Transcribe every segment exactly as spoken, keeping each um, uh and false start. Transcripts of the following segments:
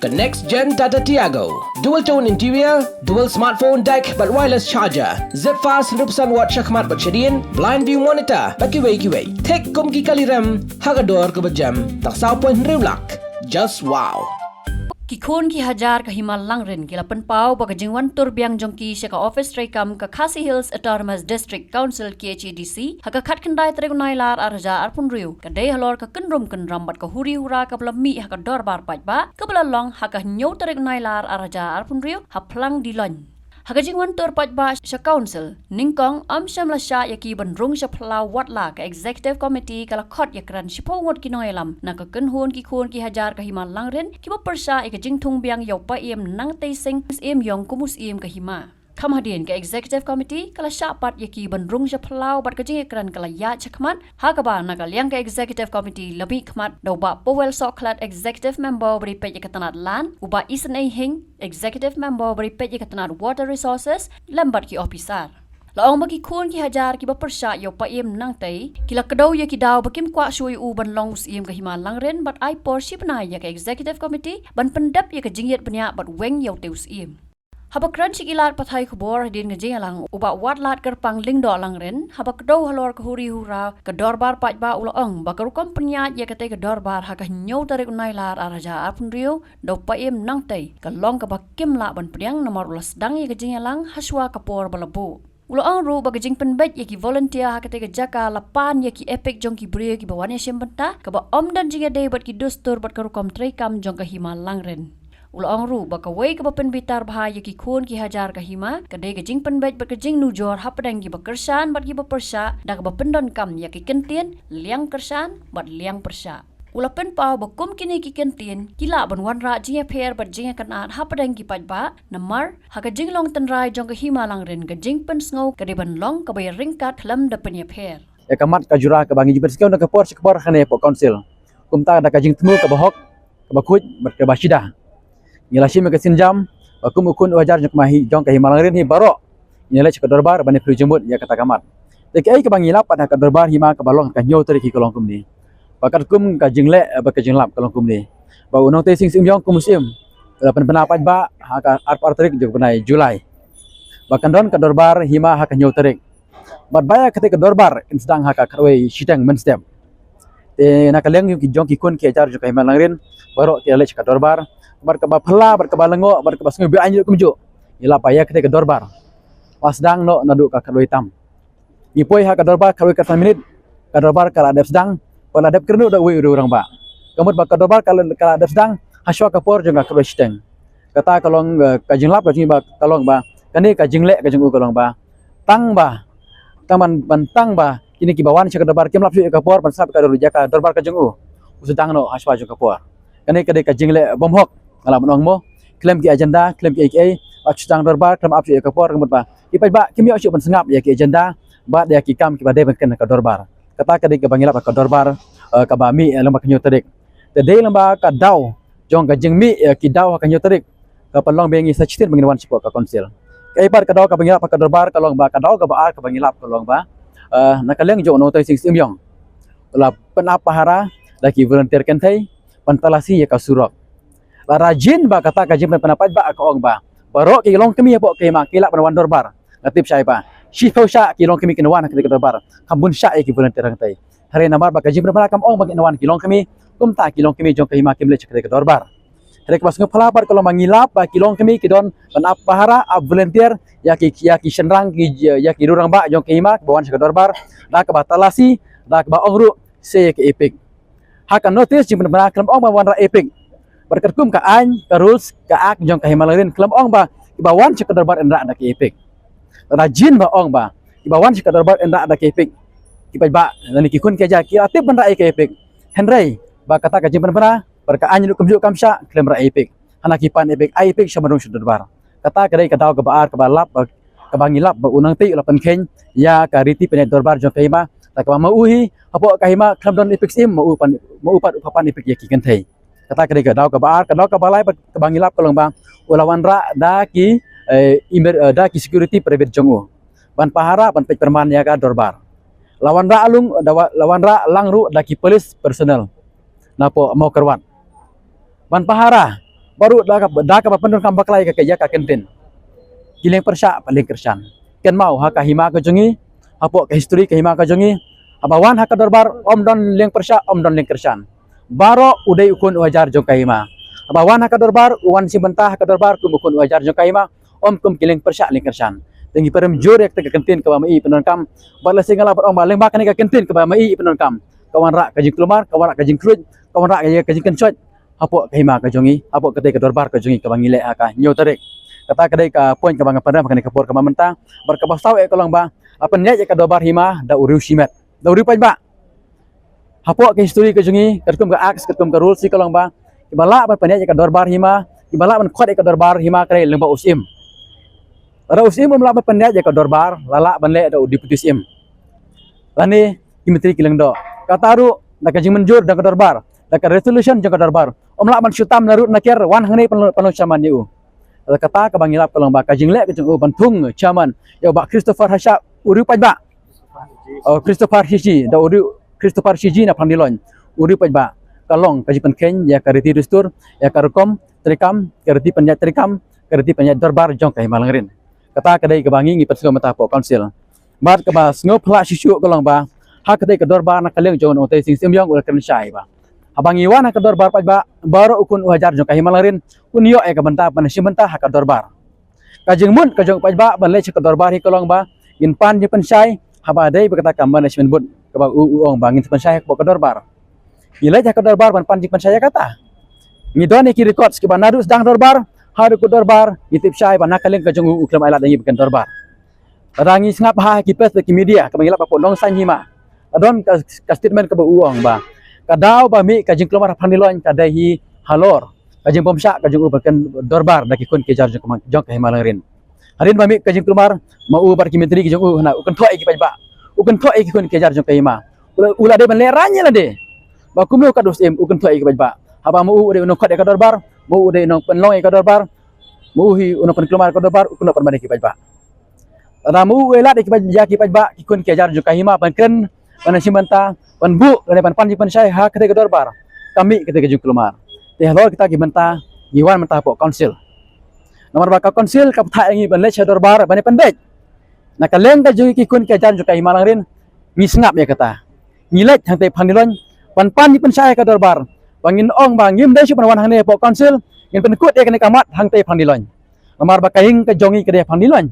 Ka next gen Tata Tiago. Dual tone interior, dual smartphone deck bad wireless charger. Zip fast hynriewphew san watt shakhmat bad shadien, blind view monitor bad kiwei kiwei. Thik kum ki kali rem ha ka dor kaba jem tang saw point hynriew lak. Just wow. Ki khun ki hajar ka Hima Langrin ki la pynpaw ba ka jingwan tur biang jong ki sha ka office treikam ka Khasi Hills Autonomous District Council, K H A D C, ha ka khatkhyndai tarik u Nailar arhajar arphew hynriew, ka dei halor ka kynrum kynram bad ka huri hura kaba la mih ha ka dorbar paidbah kaba la long ha ka hynñiew tarik u Nailar arhajar arphew hynriew ha Phlang Diloin. Ha ka jingwan tur paidbah sha council, nyngkong ym shym la shah ïa ki ban rung sha phyllaw watla ka executive committee ka la khot ïakren shiphew ngut ki nongïalam na ka kynhun ki khun ki hajar ka Hima Langrin kiba pyrshah ïa ka jingthung biang ïa u Paiem Nangtei Sing Syiem ïong kum u Syiem ka Hima. Kham hadien ka executive committee ka la shah pat ïa ki ban rung sha phyllaw bad ka jingïakren ka la ïaid shakhmat, ha kaba na ka liang ka executive committee la mihkhmat da u Bah Powell Sohkhlet, executive member ba dei peit ïa ka tnat Land, u Bah Isynei Hing, executive member ba dei peit ïa ka tnat Water Resources, lem bad ki officer. La ong ba ki khun ki hajar kiba pyrshah ïa u Paiem Nangtei ki la kdew ïa ki daw ba kim kwah shuh ïa u ban long u Syiem ka Hima Langrin bad ai por shi bnai ïa ka executive committee ban pyndep ïa ka jingïit bniah bad weng ïa utei u Syiem. Haba kren sha ki lad pathai khubor hadien ka jingïalang, u Bah Watlat Kyrpang Lyngdoh Langrin, haba kdew halor ka huri hura ka dorbar paidbah, u la ong ba ka rukom pynïaid ïa katei ka dorbar ha ka hynñiew tarik u Nailar arhajar arphew hynriew da u Paiem Nangtei ka long kaba kim lah ban pdiang namar u la sdang ïa ka jingïalang hashwa ka por ba la buh. U la ong ruh ba ka jingpynbeit ïa ki volunteer ha katei ka jaka la pan ïa ki EPIC jong ki briew kiba wan ïashim bynta, kaba ym don jingïadei bad ki dustur bad ka rukom treikam jong ka Hima Langrin. U la ong ruh ba kawei kaba pynbitar bha ïa ki khun ki hajar ka Hima ka dei ka jingpynbeit bad ka jingnujor hapdeng kiba kyrshan bad kiba pyrshah, da kaba pyndonkam ïa ki kyntien liang kyrshan bad liang pyrshah. U la pynpaw ba kum kine ki kyntien ki lah ban wanrah jingïapher bad jingïakynad hapdeng ki paidbah, namar ha ka jinglong tynrai jong ka Hima Langrin ka jingpynsngew ka dei ban long kaba ïaryngkat khlem da pynïapher. Ïa ka mat ka jura kaba ngi ju pynskhem na ka por sha ka por hangne hapoh council. Kumta da ka jingthmu kaba hok, kaba khuid bad kaba shida, ngi la shim ïa ka sienjam ba kum u khun u hajar jong ka Hima Langrin hi baroh ngin ïaleit sha ka dorbar ban ïa pyrshah jingmut ïa kata ka mat. Te kaei kaba ngi lap pat ha ka dorbar hima kaba long ha ka hynñiew tarik hi ka long kumne. Ba katkum ka jingleh bad ka jinglap ka long kumne, ba u Nangtei Sing Syiem ïong kum u Syiem u la pynbna paidbah ha ka arphew ar tarik jong u bnai July. Ba kan don ka dorbar hima ha ka hynñiew tarik. Bad ba ïa katei ka dorbar yn sdang ha ka khatwei shiteng mynstep. Te na ka liang jong ki khun ki hajar jong ka Hima Langrin baroh ki la leit sha ka dorbar bad kaba phylla bad kaba lyngngoh bad kaba sngew be-aiñ ruh kumjuh. Ngi lap ba ïa katei ka dorbar la sdang noh naduh ka khatwei tam. Ngi poi ha ka dorbar khatwei khatsan minit, ka dorbar ka la dep sdang, ka la dep kyrduh da uwei u rangbah. Ka mut ba ka dorbar ka la, ka la dep sdang hashwa ka por jong ka khatwei shiteng. Kata ka long, eh, ka jinglap ka jong ngi ba ka long ba kane ka jingleh ka jong u ka long ba tang ba, tang ban, ban tang ba kine kiba wan sha ka dorbar kim lap shuh ïa ka por ban sngap ïa ka dor-, ïa ka dorbar ka jong u, u sdang noh hashwa jong ka por. Kane ka dei ka jingleh bymhok, nga lah ban ong mo, khlem ki agenda, khlem kiei kiei, la shu sdang dorbar khlem ap shuh ïa ka por, ka mut ba ki paidbah kim ïoh shuh ban sngap ïa ki agenda bad ïa ki kam kiba dei ban kren ha ka dorbar. Kata ka dei kaba ngi lap ha ka dorbar, eh, kaba mih, eh, lyngba ka hynñiew tarik. Te dei lyngba ka daw jong ka jingmih, eh, ki daw ha ka hynñiew tarik, ka pynlong ba ngi sa shisien ba ngin wan shapoh ka council. Kaei pat ka daw kaba ngi lap ha ka dorbar ka long ba ka daw kaba ar kaba ngi lap ka long ba, eh, na ka liang jong u Nangtei Sing Syiem ïong u la pynap pahara da ki volunteer kynthei ban talasi ïa ka surok. Lada jin ba kata ka jingpynap paidbah ka ong ba baroh ki longkmie hapoh ka hima ki lah ban wan dorbar, nga tip shai ba shiphew shah ki longkmie kin wan ha katei ka dorbar, kham bun shah ïa ki volunteer hangtei. Hynrei namar ba ka jingpynap kam ong ba kin wan ki longkmie, kumta ki longkmie jong ka hima kim leit sha katei ka dorbar. Hynrei kaba sngewphylla pat ka long ba ngi lap ba ki longkmie ki don ban ap pahara, ap volunteer ïa ki, ïa ki shynrang, ki, ïa ki rangbah jong ka hima kiba wan sha ka dorbar, da kaba talasi, da kaba ong ruh se ïa ka EPIC. Ha ka notice jingpynbna khlem ong ba wanrah EPIC. Bad katkum ka aiñ, ka rules, ka act jong ka Hima Langrin khlem ong ba kiba wan sha ka dorbar yn rah da ka EPIC. Lada jin ba ong ba kiba wan sha ka dorbar yn rah da ka EPIC, ki paidbah lane ki khun ki hajar ki la tip ban rah ïa ka EPIC. Hynrei ba kata ka jingpynbna bad ka aiñ ruh kumjuh kam shah, khlem rah EPIC. Hana ki pan EPIC, ai EPIC sha ban rung sha dorbar. Kata ka dei ka daw kaba ar kaba lap ba, kaba ngi lap ba u Nangtei u la pynkheiñ ïa ka riti pynïaid dorbar jong ka hima, da kaba ma u hi hapoh ka hima khlem don EPIC Syiem, ma u pan, ma u pat u pan EPIC ïa ki kynthei. Kata ka dei ka daw kaba ar. Ka daw kaba lai ba, kaba ngi lap ka long ba u la wanrah da ki, eh, emer-, eh, da ki security private jong u ban pahara, ban peit pyrman ïa ka dorbar. La wanrah lung, da wa-, la wanrah lang ruh da ki police personnel napoh Mawkyrwat ban pahara, Baroh da ka, da kaba pyndonkam bakla ïa ka, ïa ka kyntien. Ki lieng pyrshah bad lieng kyrshan. Kynmaw ha ka hima ka jong ngi, hapoh ka history ka hima ka jong ngi, haba wan ha ka dorbar, ym don lieng pyrshah, ym don lieng kyrshan. Baroh u dei u khun u hajar jong ka hima. Haba wan ha ka dorbar, u wan shim bynta ha ka dorbar kum u khun u hajar jong ka hima, ym kum ki lieng pyrshah lieng kyrshan. Te ngi pyrem jur ïa kata ka kyntien kaba ma i pyndonkam. Bad lehse nga lah ban ong ba lyngba kane ka kyntien kaba ma i pyndonkam, ka wanrah ka jingkulmar, ka wanrah ka jingkhluit, ka wanrah ka, ka jingkynshoit hapoh ka hima ka jong ngi, hapoh katei ka dorbar ka jong ngi kaba ngi leh ha ka hynñiew tarik. Kata ka dei ka point kaba nga pynrem ha kane ka por kaba mynta. Bad kaba saw eh ka long ba la pynïaid ïa ka dorbar hima da u riew shimet, da u riew paidbah. Hapoh ka history ka jong ngi, katkum ka act, katkum ka rules hi ka long ba kiba lah ban pynïaid ïa ka dorbar hima, kiba lah ban khot ïa ka dorbar hima ka dei lyngba u syiem. Lada u syiem um lah ban pynïaid ïa ka dorbar, la lah ban leh da u deputy syiem lane ki myntri ki lyngdoh. Kata ruh da ka jingmynjur jong ka dorbar, da ka resolution jong ka dorbar, um lah ban shu tam na rud na kiar wan hangne ban long, ban long chairman ïa u. Kata kaba ngi lap ka long ba ka jingleh ka jong u ban thung chairman ïa u Bah Christopher Hashah, u riew paidbah. Oh, Christopher Shiji, da u riew Christopher Shiji na Phang Diloin, u riew paidbah, ka long ka jingpynkheiñ ïa ka riti dustur, ïa ka rukom treikam, ka riti pynïaid treikam, ka riti pynïaid dorbar jong ka hima Langrin. Kata ka dei kaba ngi, ngi pynsngew mynta hapoh council. Bad kaba sngewphylla shisha ka long ba ha katei ka dorbar na ka liang jong u Nongtei Sing Syiemliong u la kren shai ba haba ngi wan ha ka dorbar paidbah, baroh u khun u hajar jong ka hima Langrin un ïoh ïa ka bynta ban shim bynta ha ka dorbar. Ka jingmut ka jong u paidbah ban leit sha ka dorbar hi ka long ba ngin pan jingpynshai, haba dei ba kata ka management board kaba u, u ong ba ngin pynshai hapoh ka dorbar. Ngi leit ha ka dorbar ban pan jingpynshai ïa kata. Ngi don ïa ki records kiba naduh sdang dorbar haduh kut dorbar, ngi tip shai ba na ka liang ka jong u, u khlem ai lad ïa ngi ban kren dorbar. Lada ngi sngap ha ki press bad ki media kaba ngi lap hapoh Nongsaiñ Hima, la don ka, ka statement kaba u ong ba ka daw ba mih ka jingkulmar ha Phang Diloin ka dei hi halor ka jingbymshah ka jong u ban kren dorbar da ki khun ki hajar jong ka, jong ka hima Langrin. Hadien ba mih ka jingkulmar, ma u bad ki myntri ki jong u, hana u kynthoh ïa ki paidbah, u kynthoh ïa ki khun ki hajar jong ka hima. U la, u la dei ban lehraiñ ïa lade ba kumno kat u syiem u kynthoh ïa ki paidbah. Haba ma u u dei u nongkhot ïa ka dorbar, ma u u dei u nongpynlong ïa ka dorbar, ma u hi u nongpynkulmar ïa ka dorbar, u kynthoh pynban ïa ki paidbah. Lada ma u u ai lad ïa ki paid, ïa ki paidbah, ki khun ki hajar jong ka hima ban kren, ban shim bynta, ban buh lane ban pan jingpynshai ha katei ka dorbar, ka mih katei ka jingkulmar. Te halor kita ki bynta ngi wan mynta hapoh council. Namar ba ka council ka pynthah ïa ngi ban leit sha dorbar ban ïa pynbeit. Na ka liang ka jong ngi ki khun ki hajar jong ka hima Langrin, ngi sngap ïa kata. Ngi leit hangtei Phang Diloin ban pan jingpynshai ha ka dorbar ba ngin ong ba ngim dei shuh ban wan hangne hapoh council, ngin pynkut ïa kane ka mat hangtei Phang Diloin. Namar ba ka ïing ka jong ngi ka dei ha Phang Diloin.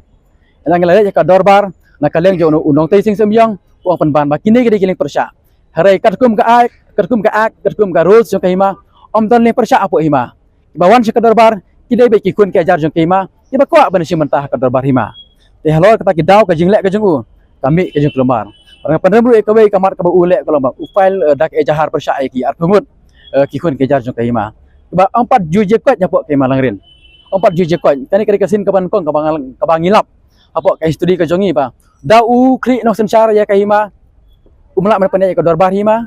Ynda ngi la leit ha ka dorbar na ka liang jong u Nongtei Sing Syiemliong, u ong pynban ba kine ki dei ki lieng pyrshah. Hynrei katkum ka act, katkum ka act, katkum ka rules jong ka hima, ym don lieng pyrshah hapoh hima. Kiba wan sha ka dorbar ki dei beit ki khun ki hajar jong ka hima kiba kwah ban shim bynta ha ka dorbar hima. Te halor kata ki daw ka jingleh ka jong u, ka mih ka jingkulmar. Bad nga pynrem ruh ïa kawei ka mat kaba u leh ka long ba u file, eh, da ka ejahar pyrshah ïa ki arphew ngut, eh, ki khun ki hajar jong ka hima. Kiba ym pat ju jia koit hapoh ka hima Langrin. Ym pat ju jia koit. Kane ka dei ka sien kaba nyngkong kaba nga, kaba ngi lap hapoh ka history ka jong ngi ba da u khlieh nongsynshar ïa ka hima, um lah ban pynïaid ïa ka dorbar hima.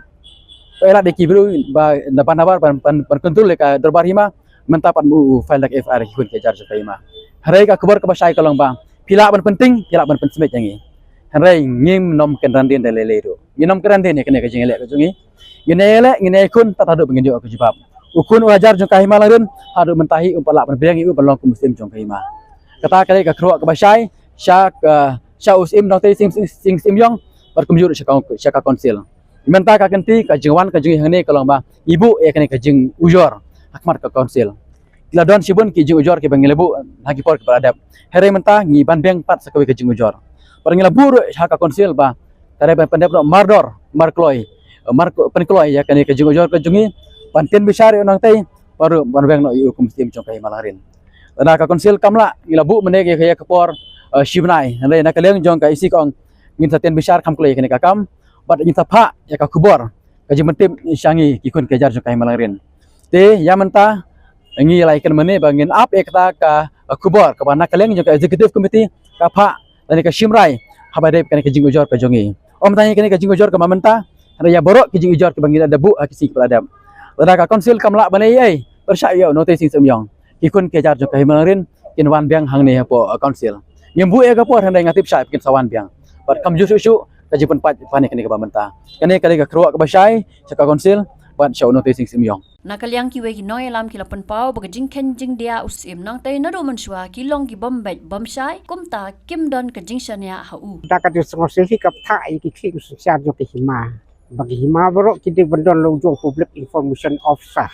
Ïa lade ki briew ba na ban, na ban, ban, ban control ïa ka dorbar hima. Mynta pat ma u u file da ka F I R ïa ki khun ki hajar jong ka hima. Hynrei ka khubor kaba shai ka long ba phi lah ban pynting, phi lah ban pynsmit ïa ngi. Hynrei ngim nym kynran dien da lei lei ruh. Ngim nym kynran dien ïa kane ka jingïaleh ka jong ngi. Ngin ïaleh, ngin ïakhun tad haduh ba ngin ïoh ka jubab. U khun u hajar jong ka hima Langrin haduh mynta hi um pat lah ban biang ïa u ban long kum u syiem jong ka hima. Kata ka dei ka kyrwoh kaba shai sha ka, sha u syiem Nongtei Sing, Sing, Sing Syiemliong bad kumjuh sha ka, sha ka council. Mynta ka kynti ka jingwan ka jong ngi hangne ka long ba ngi buh ïa kane ka jingujor ha khmat ka council. Ki la don shibun ki jingujor kiba ngi la buh ha ki por kiba la dep. Hynrei mynta ngi ban biang pat sa kawei ka jingujor. Bad ngi la buh ruh ha ka council ba ka dei ban pyndep noh mardor, markloi, mar, pynkloi ïa kane ka jingujor ka jong ngi, ban tieng bishar ïa u Nongtei bad ruh ban weng noh ïa u kum u syiem jong ka hima Langrin. Lada ka council kam lah, ngi la buh mynne ïa ka, ïa ka por, eh, shi bnai. Hynrei na ka liang jong ka E C ka ong ngin sa tieng bishar kham kloi ïa kane ka kam bad ngin sa phah ïa ka khubor ka jingpyntip sha ngi ki khun ki hajar jong ka hima Langrin. Te ïa mynta ngi la ïakren mynne ba ngin ap ïa kata ka khubor kaba na ka liang jong ka executive committee ka phah lane ka shim rai haba dei kane ka jingujor ka jong ngi. Ym tang ïa kane ka jingujor kaba mynta, hynrei ïa baroh ki jingujor kiba ngi la dep buh ha ki sngi kiba la dep. Lada ka council kam lah ban leh ei ei pyrshah ïa u Nongtei Sing Syiemliong, ki khun ki hajar jong ka hima Langrin kin wan biang hangne hapoh, uh, council. Ngim buh ïa ka por hynrei nga tip shai ba kin sa wan biang. Bad kumjuh shuh shuh ka jingpynpait pat ïa kane kaba mynta. Kane ka dei ka kyrwoh kaba shai sha ka council. pat sha u Nongtei Sing Syiem Ïong. Na ka liang kiwei ki nongïalam ki la pynpaw ba ka jingkheiñ jingdiah u Syiem Nongtei naduh mynshuwa ki long ki bym beit bym shai, kumta kim don ka jingshaniah ha u. Da ka District Council hi ka bthah ïa ki khlieh synshar jong ka hima, ba ki hima baroh ki dei ban don la u jong Public Information Officer.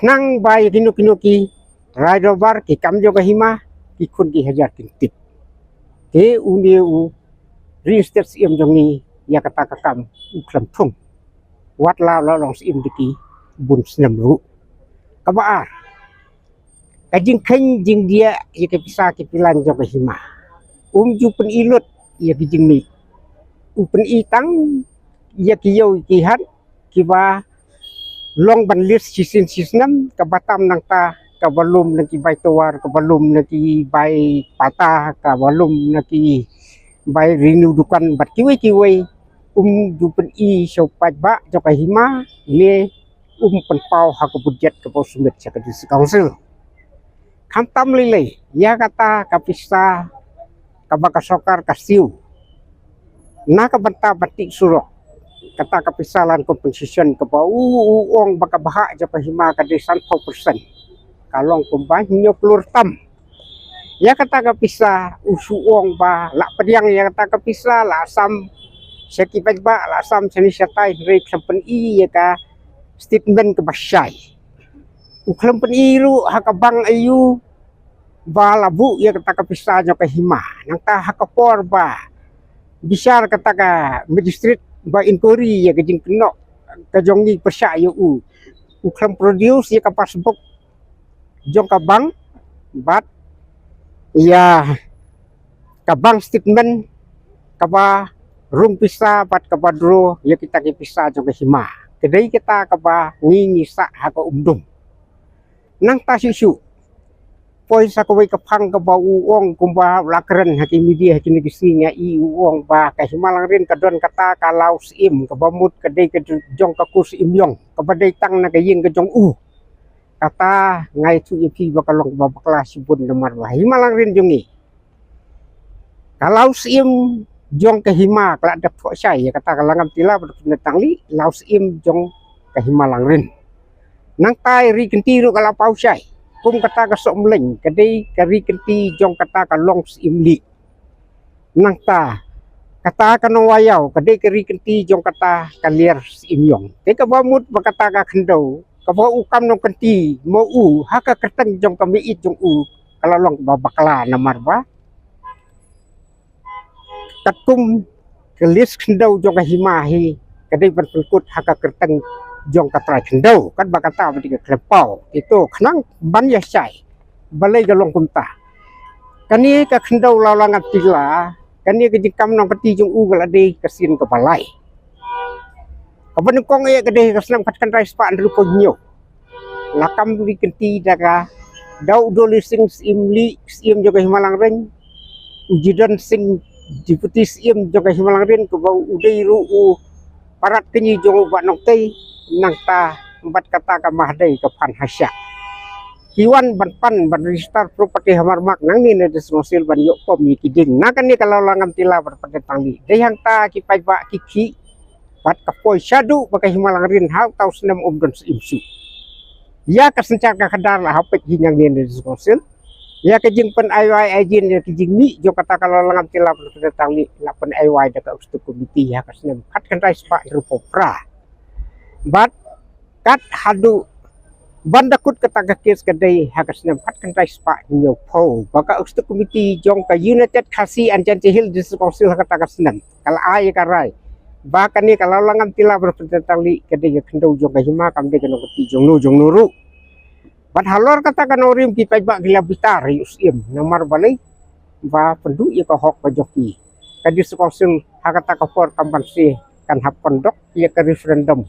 Khnang ba ïa kino kino ki rai dorbar ki kam jong ka hima, ki khun ki hajar kin tip. Te une u Ri State Syiem jong ngi ïa kata ka kam u khlem thung. Wat la la long Syiem da ki bun snem ruh. Kaba ar, ka jingkheiñ jingdiah ïa ka pisa ki pilan jong ka hima, um ju pyni lut ïa ki jingmih. U pyni tang ïa ki ïew ki hat kiba long ban list shisien shisnem, kaba tam nangta kaba lum na ki bai towar, kaba lum na ki bai pata, kaba lum na ki bai renew dukan bad kiwei kiwei. Um ju pyni sha u paidbah jong ka hima ne um pynpaw ha ka budget kaba u submit sha ka District Council. Khamtam lei lei ïa kata ka pisa kaba ka sorkar ka siew na ka bynta ban tih surok, kata ka pisa land compensation kaba u, u ong ba ka bhah jong ka hima ka dei sanphew percent, ka long kumba hynñiew klur tam. Ïa kata ka pisa u shu ong ba la pdiang ïa kata ka pisa, la sam sha ki paidbah, la sam shane shatai, hynrei khlem pyni ïa ka statement kaba shai. U khlem pyni ruh ha ka bank aïu ba la buh ïa kata ka pisa jong ka hima. Nangta ha ka por ba bishar kata ka magistrate ba inquiry ïa ka jingkynnoh ka jong ngi pyrshah ïa u, u khlem produce ïa ka passbook jong ka bank bad ïa ka bank statement kaba rung pisa bad kaba draw ïa kita ki pisa jong ka hima. Ka dei kata kaba ngi ngi sah ha ka umdum. Nangta shuh shuh poi sa kawei ka phang kaba u ong kumba u la kren ha ki media ha kine ki sngi, nga i u ong ba ka Hima Langrin ka don kata ka law Syiem kaba mut ka dei ka jong ka kur Syiem Ïong kaba dei tang na ka ïing ka jong u. Kata nga ïathuh ïa phi ba ka long kaba bakla shibun namar ba Hima Langrin jong ngi, ka law Syiem jong ka hima ka la dep thoh shai ïa kata ka la ngam tila ba da pyndet tang li, law Syiem jong ka Hima Langrin. Nangta ri kynti ruh ka la paw shai kum kata ka Sohmleng ka dei ka ri kynti jong kata ka long Syiem Lieh. Nangta kata ka Nongwaiaw ka dei ka ri kynti jong kata ka Liar Syiem Ïong. Te kaba mut ba kata ka khyndew kaba u kam nongkynti ma u ha ka kyrteng jong ka mei jong u ka la long ba bakla namar ba katkum ka list khyndew jong ka hima hi ka dei ban pynkut ha ka kyrteng jong ka trai khyndew, katba kata ba dei ka khlem paw. Te to khnang ban ïa shai balei ka long kumta. Kane ka khyndew law la ngam tila, kane ka jingkam nongkynti jong u ka la dei ka sien kaba lai. Kaba nyngkong eh ka dei ka snem khatkhyndai spah hynriewphew hynñiew. La kam ri kynti da ka, da u Dolly Singh Syiem Lieh, Syiem jong ka Hima Langrin, u Jidon Singh Deputy Syiem jong ka Hima Langrin, kaba u dei ruh u parat kñi jong u Bah Nongtei, nangta bad kata ka Mahdei ka Phan Hashah. Ki wan ban pan ban register property hamar mak nangne na District Council ban ïoh pom ïa ki dieng. Na kane ka law la ngam tila ban pyndet tang li. Dei hangta ki paidbah ki khih bad ka poi shaduh ba ka Hima Langrin ha uta u snem um don Syiem shuh. Ïa ka synshar ka khadar la hap peit hi nangne na District Council. Ïa ka jingpynaiwai aijin ïa ka jingmih jong kata ka law la ngam tila ban pyndet tang li la pynaiwai da ka Executive Committee ha ka snem khatkhyndai spah hynriewphew phra. Bad kat haduh ban da kut kata ka kes ka dei ha ka snem khatkhyndai spah hynñiewphew ba ka Executive Committee jong ka United Khasi and Jaintia Hills District Council ha kata ka snem ka la ai ïa ka rai ba kane ka law la ngam tila ban pyndet tang li ka dei ka khyndew jong ka hima, kam dei ka nongkynti jongno jongno ruh. Bad halor kata ka nongrim ki paidbah ki la bitar ïa u Syiem namar balei, ba pynduh ïa ka hok ka jong ki. Ka District Council ha kata ka por kam banse kan hap conduct ïa ka referendum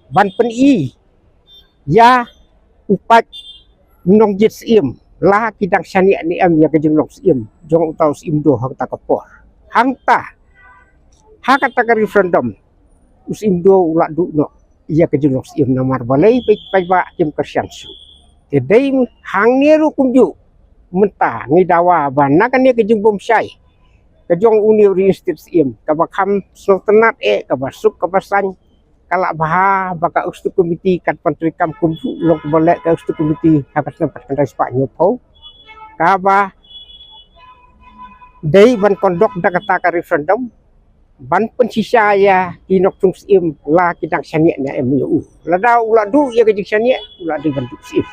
ban pyni ïa u paid nongjied Syiem la ki dang shaniah ne em ïa ka jinglong Syiem jong uta u Syiem Doh ha kata ka por. Hangta ha kata ka referendum u Syiem Doh u la duh noh ïa ka jinglong Syiem namar balei, paidbah kim kyrshan shuh. Te dei hangne ruh kumjuh mynta ngi dawa ba na kane ka jingbymshai ka jong une u Ri State Syiem kaba kham sngewtynnat eh, kaba suk kaba saiñ, ka la bha ba ka Executive Committee kat ban treikam kumjuh long kaba leh ka Executive Committee ha ka snem khatkhyndai spah hynñiewphew. Kaba dei ban conduct da kata ka referendum ban pynshisha ïa ki nongshong syiem la ki dang shaniah ne em ïa u. Lada u la duh ïa ka jingshaniah u la dei ban duh syiem.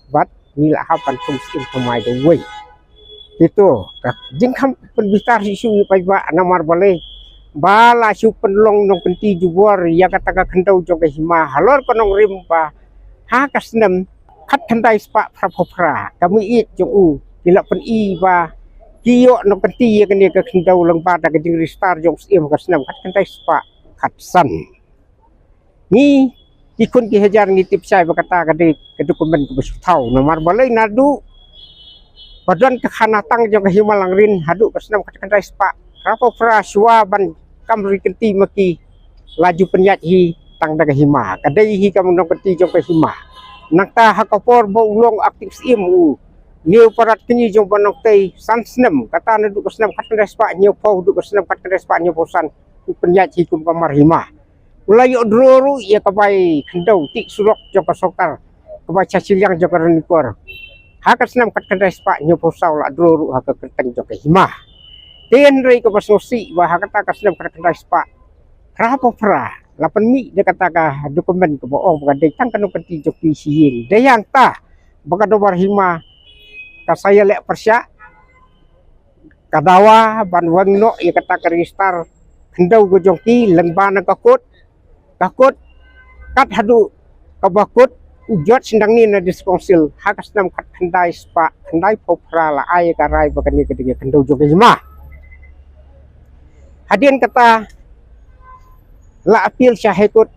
Bad ngi la hap ban shong syiem thymmai da uwei. Kito ka jingkham pynbitar shisha ïa paidbah namar balei ba la shu pynlong nongkynti jubor ïa kata ka khyndew jong ka hima halor ka nongrim ba ha ka snem khatkhyndai spah phraphew phra ka mei jong u ki la pyni ba ki ïoh nongkynti ïa kane ka khyndew lyngba da ka jingregister jong syiem ka snem khatkhyndai spah khatsan. Ngi ki khun ki hajar ngi tip shai ba kata ka dei ka document kaba shu thaw namar balei naduh ba don ka khana tang jong ka hima Langrin haduh ka snem khatkhyndai spah phraphew phra shuwa ban kam ri kynti ma ki la ju pynïaid hi tang da ka hima ka dei hi ka nongkynti jong ka hima. Nangta ha ka por ba u long acting syiem u Neu Paradkñi jong Ba Nongtei san snem kata naduh ka snem khatkhyndai spah hynñiewphew haduh ka snem khatkhyndai spah hynñiewphew san u pynïaid hi kum ka mar hima. U la ïoh draw ruh ïa ka bai khyndew tih surok jong ka sorkar ka bai sha shiliang jong ka Ranikor. Ha ka snem khatkhyndai spah hynñiewphew saw la draw ruh ha ka kyrteng jong ka hima. Te hynrei kaba sngewsih ba ha kata ka snem khatkhyndai spah phraphew phra la pynmih da kata ka document kaba ong ba ka dei tang ka nongkynti jong ki shi ïing. Dei hangta ba ka dorbar hima ka sa ïaleh pyrshah ka dawa ban weng noh ïa kata ka register khyndew ka jong ki lyngba na ka kot. Ka kot kat haduh kaba kot u jot sendang ni na District Council ha ka snem khatkhyndai spah khyndaiphew phra la ai ka rai ba kane ka dei ka khyndew jong ka hima. Hadien kata la appeal sha High Court.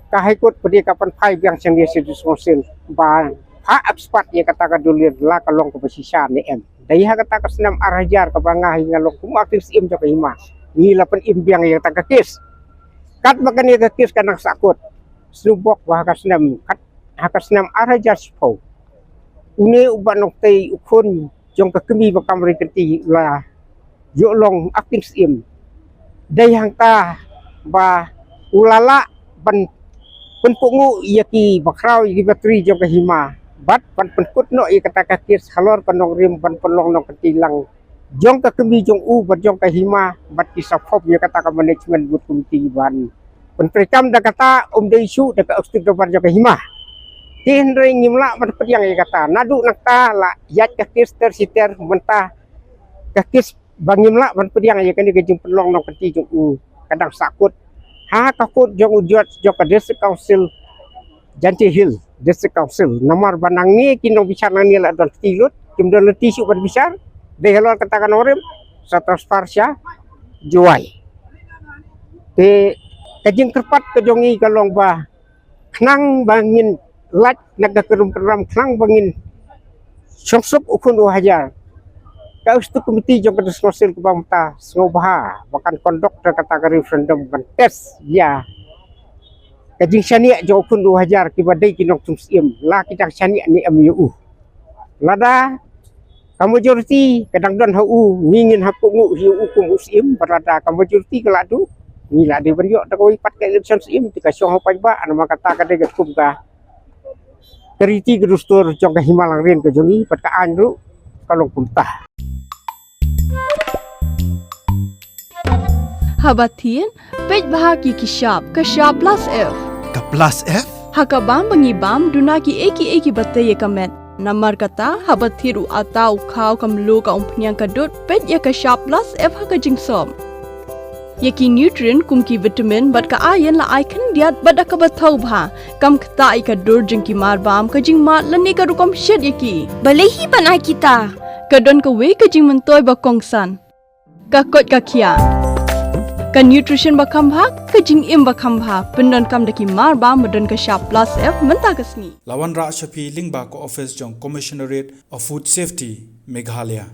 Ka High Court pynpaw ka pynphai biang sha District Council ba ha expat ïa kata ka dulir la ka long kaba shisha ne em. Dei ha kata ka snem ar hajar kaba nga hi nga long kum acting syiem jong ka hima ngi la pynim biang ïa kata ka kes. Katba kane ka kes ka nang sahkut snu bok ba ha ka snem kat ha ka snem ar hajar shiphew une u Ba Nongtei u khun jong ka kmie ba kam ri kynti la ïoh long acting syiem. Dei hangta ba u la lah ban pynpuknguh ïa ki bakhraw ïa ki batri jong ka hima bad ban pynkut noh ïa kata ka kes halor ka nongrim ban pynlong nongkynti lang jong ka kmie jong u bad jong ka hima bad ki sa pop ïa kata ka management booth committee ban pyntreikam da kata um dei shuh da ka executive dorbar jong ka hima. Te hynrei ngim lah ban pdiang ïa kata naduh nangta la ïaid ka kes ter shi ter mynta ka kes ba ngim lah ban pdiang ïa kane ka jingpynlong nongkynti jong u ka dang sahkut ha ka kot jong u judge jong ka District Council Jaintia Hills District Council namar ba nangne ki nongbishar nangne la don kti lut kim don lynti shuh ban bishar. Dei halor kata ka nongrim sa transfer sha Jowai. Te ka jingkyrpad ka jong ngi ka long ba khnang ba ngin lait na ka kyrpad kyrpad khnang ba ngin shongsuk u khun u hajar ka executive committee jong ka District Council kaba mynta sngewbha ba kan conduct da kata ka referendum ban test ïa ka jingshaniah jong u khun u hajar kiba dei ki nongshong syiem la ki dang shaniah ne em ïa u. Lada ka majority ka dang don ha u ngi ngin hap pynguh ïa u kum u syiem bad lada ka majority ka la duh ngi la dei ban ïoh da kawei pat ka election syiem te ka shong ha paidbah namar kata ka dei ka kum ka ka riti ka dustur jong ka hima Langrin ka jong ngi bad ka aiñ ruh ka long kumta. Haba thied peit bha ki ki shap ka shap plus F. Ka plus F? Ha ka bam ba ngi bam duna ki ei ki ei kiba tei ïa ka met. Namar kata haba thied u ata u khaw ka mluh ka umphniang ka dud peit ïa ka shap plus F ha ka jingsop. Ïa ki nutrient kum ki vitamin bad ka iron la ai khyndiat bad da kaba thaw bha. Kam ktah ïa ka dur jong ki mar bam ka jingmad lane ka rukom shet ïa ki. Balei hi ban ai kita? Ka don kawei ka jingmyntoi ba kongsan. Ka koit ka khiah. Ka nutrition ba kham bha ka jingim ba kham bha pyndonkam da ki mar bam ba don ka shap plus F mynta ka sngi. La wanrah sha phi lyngba ka office jong Commissionerate of Food Safety, Meghalaya.